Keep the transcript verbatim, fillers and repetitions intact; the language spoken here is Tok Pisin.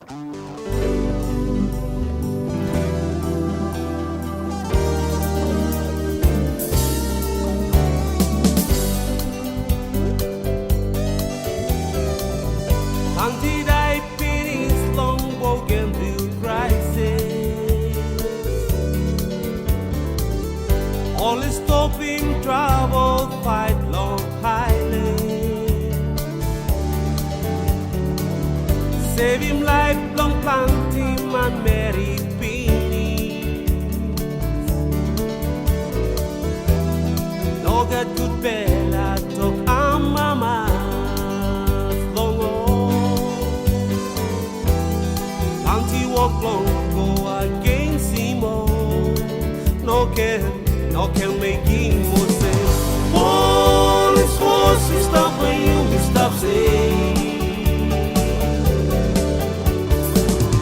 Planti dai pinis long bougainville crisis. Ol i stopim travel pait long Thailand. Sevim laip bilong planti manmeri pinis. No gat gut bel